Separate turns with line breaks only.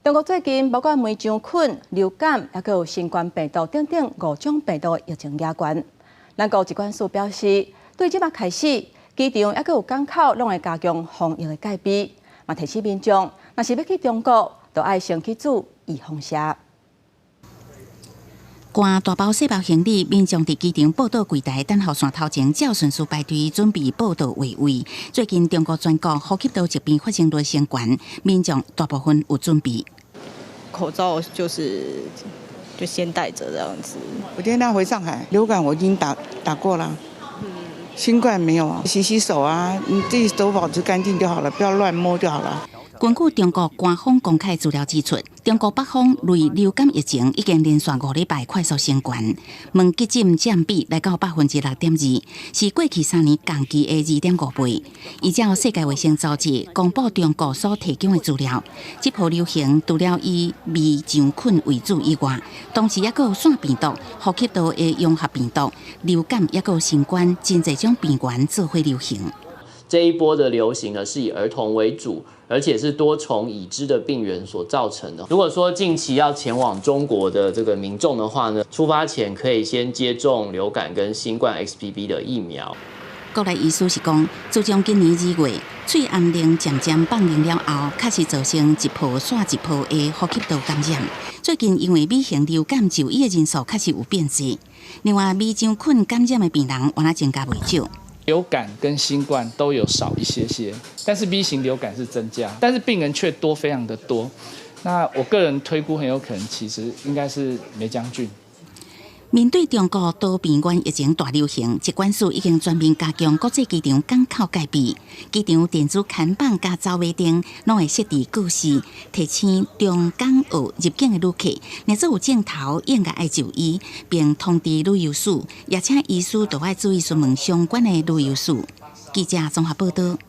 中國最近包括黴漿菌、流感，抑閣有新冠病毒等等五種病毒疫情嚴懸。咱國疾管署表示，對這擺開始，機場抑閣有港口攏會加強防疫的戒備，嘛提醒民眾，若是欲去中國，就愛先去注預防射。
攜大包細包行李，民眾佇機場報到櫃台等候線頭前，照順序排隊準備報到劃位。最近中國全國呼吸道疾病發生率升懸，民眾大部分有準備。
口罩就是就先戴著這樣子。
我今天要回上海，流感我已經打過了，新冠沒有，洗洗手啊，你自己手保持乾淨就好了，不要亂摸就好了。
根據中國官方公開資料指出，中國北方類流感疫情已經連續5禮拜快速升懸，問急診佔比來到6.2%，是過去3年同期的2.5倍。依照世界衛生組織公布中國所提供的資料，這波流行除了以黴漿菌為主以外，同時抑閣有腺病毒、呼吸道的融合病毒、流感，抑閣有新冠，真濟種病原做伙流行。
這一波的流行呢，是以兒童為主，而且是多重已知的病原所造成的。如果說近期要前往中國的這個民眾的話呢，出發前可以先接種流感跟新冠 XBB 的疫苗。
國內醫師是講，自從今年2月，喙罨奶漸漸放任了後，確實造成一波紲一波的呼吸道感染。最近因為 B 型流感就醫的人數確實有變濟，另外黴漿菌感染的病人原來增加袂少。
流感跟新冠都有少一些些，但是 B 型流感是增加，但是病人卻多非常的多。那我個人推估很有可能其實應該是黴漿菌。
面對中國多病原疫情大流行，疾管署已經全面加強國際機場港口戒備，機場電子看板佮走馬燈攏會設置告示，提醒中港澳入境的旅客，若做有症頭應該愛就醫，並通知旅遊署，也請醫師都愛注意詢問相關的旅遊史。記者綜合報道。